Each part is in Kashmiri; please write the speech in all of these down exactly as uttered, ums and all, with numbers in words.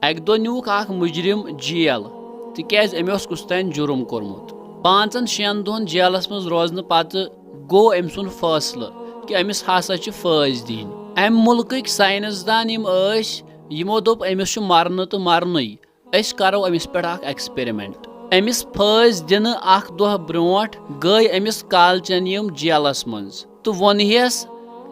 اکہِ دۄہ نیوٗکھ اکھ مجرم جیل، تِکیازِ أمۍ اوس کُس تام جُرم کوٚرمُت۔ پانٛژن شٮ۪ن دۄہن جیلس منٛز روزنہٕ پتہٕ گوٚو أمۍ سُنٛد فٲصلہٕ کہِ أمِس ہسا چھِ پھٲنٛسۍ دِنۍ۔ امہِ مُلکٕکۍ ساینس دان یِم ٲسۍ، یِمو دوٚپ أمِس چھُ مرنہٕ تہٕ مرنٕے، أسۍ کرو أمِس پٮ۪ٹھ اکھ experiment۔ أمِس پھٲنٛسۍ دِنہٕ اکھ دۄہ برونٛٹھ گٔے أمِس کالچن یِم جیلس منٛز تہٕ ووٚنہس،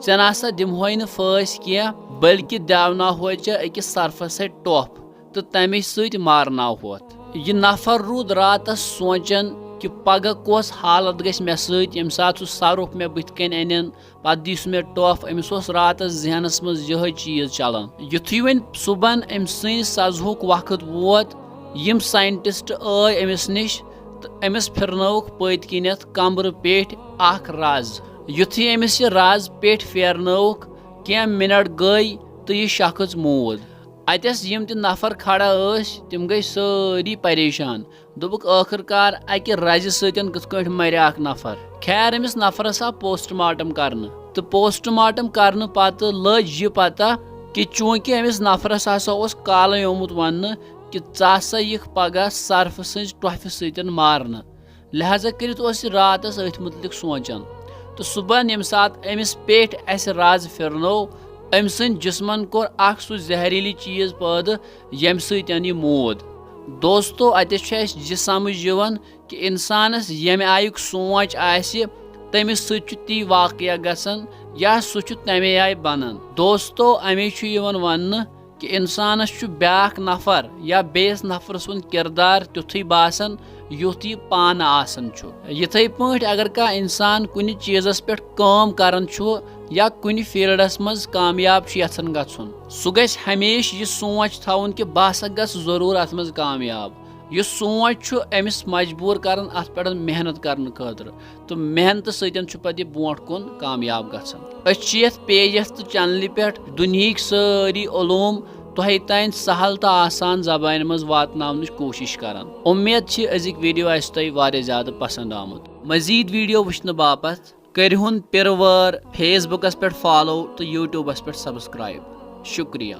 "ژےٚ نسا دِمہوے نہٕ پھٲنٛسۍ کینٛہہ، بلکہِ دیوناوہوے ژےٚ أکِس سرفس سۭتۍ ٹۄپھ تہٕ تمے سۭتۍ مارناوہوتھ۔" یہِ نفر روٗد راتس سونٛچان کہِ پگاہ کۄس حالت گژھِ مےٚ سۭتۍ، ییٚمہِ ساتہٕ سُہ سرُپھ مےٚ بٕتھِ کنۍ انن، پتہٕ دی سُہ مےٚ ٹۄپھ۔ أمِس اوس راتس ذہنس منٛز یِہوٚے چیٖز چلان۔ یُتھُے وۄنۍ صُبحن أمۍ سٕنٛدِ سزہُک وقت ووت، یِم scientist ٲے أمِس نِش تہٕ أمِس پھِرنٲوُکھ پٔتۍ کِنٮ۪تھ کمرٕ پیٚٹھۍ اکھ رز۔ یُتھُے أمِس یہِ رز پیٚٹھۍ پھیرنٲوُکھ، کینٛہہ منٹ گٔے تہٕ یہِ شخص موٗد۔ اتٮ۪س یِم تہِ نفر کھڑا ٲسۍ، تِم گٔے سٲری پریشان۔ دوٚپُکھ، "ٲخٕر کار اَکہِ رَزِ سۭتۍ کِتھ کٲٹھۍ مَرِ اکھ نفر؟" خیر، أمِس نفرَس آو post mortem کرنہٕ تہٕ post mortem کرنہٕ پتہٕ لٔج یہِ پتہ کہِ چوٗنٛکہِ أمِس نفرَس ہسا اوس کالَے آمُت وننہٕ کہِ ژٕ ہسا یِکھ پگاہ سرفہٕ سٕنٛزِ ٹۄپھِ سۭتۍ مارنہٕ، لہذا کٔرِتھ اوس یہِ راتَس أتھۍ مُتعلِق سونٛچان۔ تہٕ صُبحن ییٚمہِ ساتہٕ أمِس پیٚٹھۍ اَسہِ رَز پھِرنوو، أمۍ سٕنٛدۍ جسمن کوٚر اکھ سُہ زہریٖلی چیٖز پٲدٕ، ییٚمہِ سۭتۍ یہِ موٗد۔ دوستو، اَتہِ چھُ اَسہِ یہِ سمجھ یِوان کہِ اِنسانَس ییٚمہِ آیُک سونٛچ آسہِ، تٔمِس سۭتۍ چھُ تی واقعہ گژھان یا سُہ چھُ تَمے آیہِ بَنان۔ دوستو، اَمے چھُ یِوان وَننہٕ کہِ اِنسانَس چھُ بیٛاکھ نفر یا بیٚیِس نفرٕ سُنٛد کِردار تیُتھُے باسان، یُتھ یہِ پانہٕ آسان چھُ۔ یِتھَے پٲٹھۍ اگر کانٛہہ اِنسان کُنہِ چیٖزَس پٮ۪ٹھ کٲم کران چھُ یا کُنہِ فیٖلڈَس منٛز کامیاب چھُ یَژھان گژھُن، سُہ گژھِ ہمیشہِ یہِ سونٛچ تھاوُن کہِ بہٕ ہسا گژھٕ ضروٗر اَتھ منٛز کامیاب۔ یہِ سونٛچ چھُ أمِس مجبوٗر کران اَتھ پٮ۪ٹھ محنت کرنہٕ خٲطرٕ، تہٕ محنتہٕ سۭتۍ چھُ پتہٕ یہِ برونٛٹھ کُن کامیاب گژھان۔ أسۍ چھِ یَتھ page یَس تہٕ channel پٮ۪ٹھ دُنیہٕکۍ سٲری علوم تۄہہِ تام سہل تہٕ آسان زبانہِ منٛز واتناونٕچ کوٗشِش کران۔ اُمید چھِ أزِکۍ video آسہِ تۄہہِ واریاہ زیادٕ پسنٛد آمُت۔ مزید video وٕچھنہٕ باپتھ کٔرِہُن پِروٲر Facebook پٮ۪ٹھ follow تہٕ YouTube پٮ۪ٹھ subscribe۔ شُکریہ۔